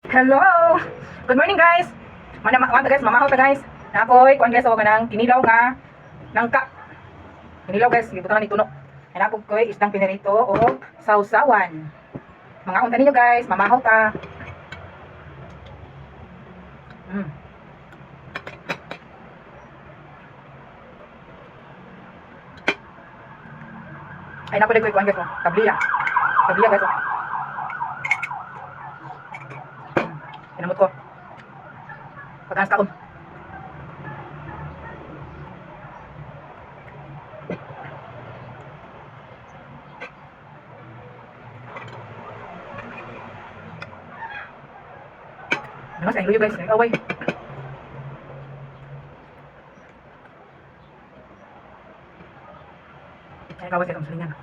Hello! Good morning, guys! Mana mana guys, mamahaw ta, guys. Na ako'y kuan, guys, og kanang kinilaw nga nangka. Kinilaw, guys, gibutangan ni tuno. Ay ako ko'y isdang pinirito o sausawan. Mga unta ninyo, guys, mamahaw ta. Ay nako ko'y kuan, guys, oh. Tabliya. Tabliya, guys, oh. Pinamot ko. Pagkakas kaon. Ano sa luyo, guys, away. Ay kawas itong salingan.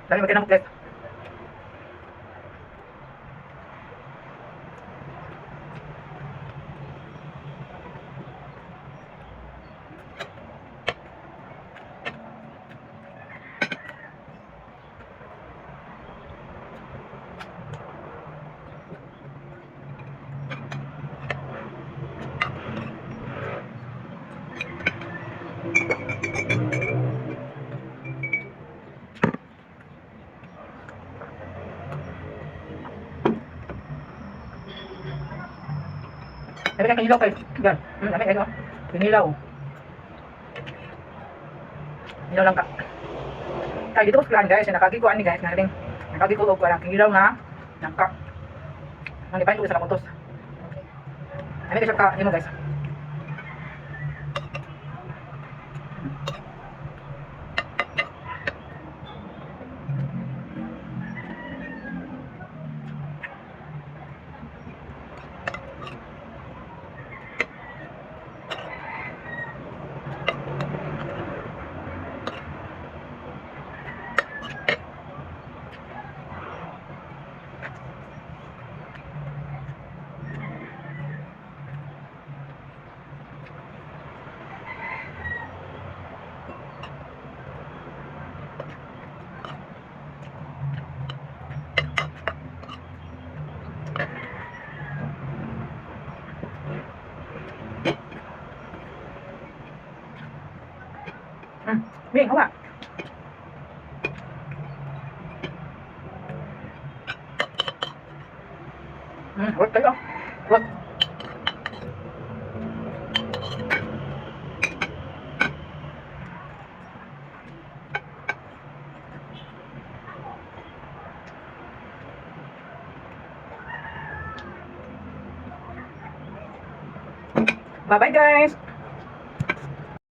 Dami magkinamot, guys. Dami kay kinilaw, guys. Yan. Dami kayo. Kinilaw. Kinilaw lang ka. Kaya dito ko sa plan, guys, nakagikuan ni guys, nagaling nakagiko og parang kinilaw nga nangka. Nang ipain ko sa kamutos. Dami kayo ka imo, guys. Ming, hawa. Work kayo. Work. Bye-bye, guys.